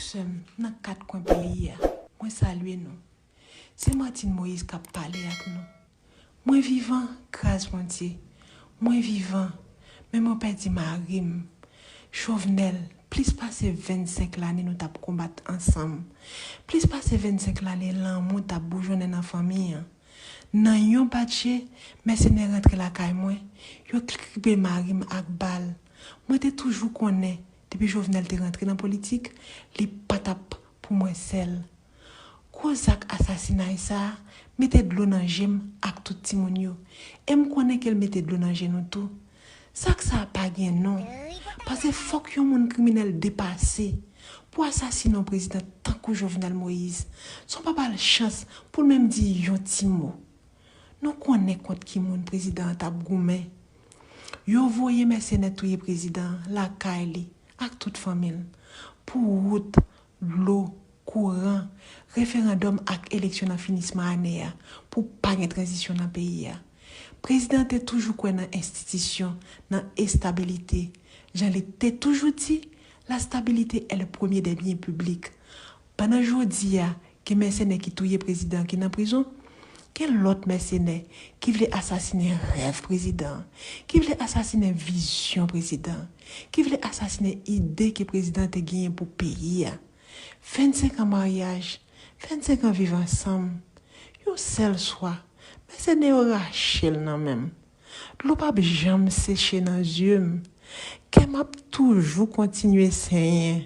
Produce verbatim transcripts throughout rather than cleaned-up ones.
Sè m nan kat kwen peyi a, mwen salye nou. Se Martine Moïse k ap pale ak nou. Mwen vivan, gras Bondye. Mwen vivan, men mwen pèdi mari m. Jovenel, plis pase vennsenk lane nou t ap konbat ansanm. Plis pase vennsenk lane lanmou t ap boujonnen nan fanmi an. Nan yon batje, mèsenè rantre lakay mwen, yo kripe mari m ak bal. Mwen te toujou konnen, depi Jovenel te rantre nan politik, li pa t ap pou mwen sèl. Gwo zak asasinay sa a mete dlo nan je m ak tout timoun yo, e m konnen ke l mete dlo nan je nou tou. Zak sa a pa gen non, paske fòk yon moun kriminèl depase pou asasine yon prezidan tankou Jovenel Moïse, san w pa ba l chans pou l menm di yon ti mo. Nou konnen kont ki moun prezidan an t ap goumen. Yo voye mèsenè touye prezidan an lakay li ak tout fanmi l pou wout, dlo, kouran, referandòm ak eleksyon nan finisman ane a pou pa gen tranzisyon nan peyi a. Prezidan an te toujou kwè nan enstitisyon, nan estabilite. Jan li te toujou di, la stabilité est le premier des biens publics. Pandan jodi a, gen mèsenè ki touye prezidan ki nan prizon, gen lòt mèsenè ki vle asasinen rèv prezidan, ki vle asasinen vizyon prezidan, ki vle asasinen ide ke prezidan te genyen pou peyi a. Vennsenk an maryaj, vennsenk an viv ansanm, yon sèl swa, mèsenè yo rache l nan men m. Dlo p ap janm seche nan zye m. Kè m ap toujou kontinye senyen.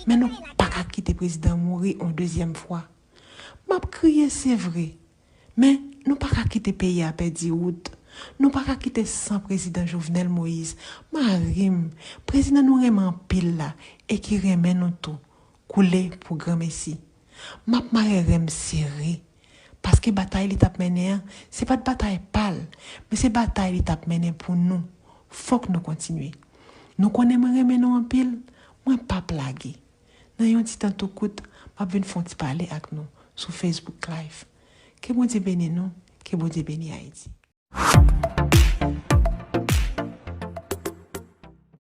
Men nou pa ka kite prezidan mouri yon dezyèm fwa. M ap kriye, se vre. Men nou pa ka kite peyi a pèdi wout. Nou pa ka kite san prezidan Jovenel Moïse, mari m, prezidan nou renmen anpil la e ki renmen nou tou, koule pou granmesi. M ap mare ren m sere, paske batay li t ap mennen an, se pa t batay pa l, men se batay li t ap mennen pou nou. Fòk nou kontinye. Nou konnen mwen renmen nou anpil, mwen p ap lage. Nan yon ti tan tou kout, m ap vin fè yon ti pale ak nou sou Facebook Live. Ke Bondye beni nou, ke Bondye beni Ayiti.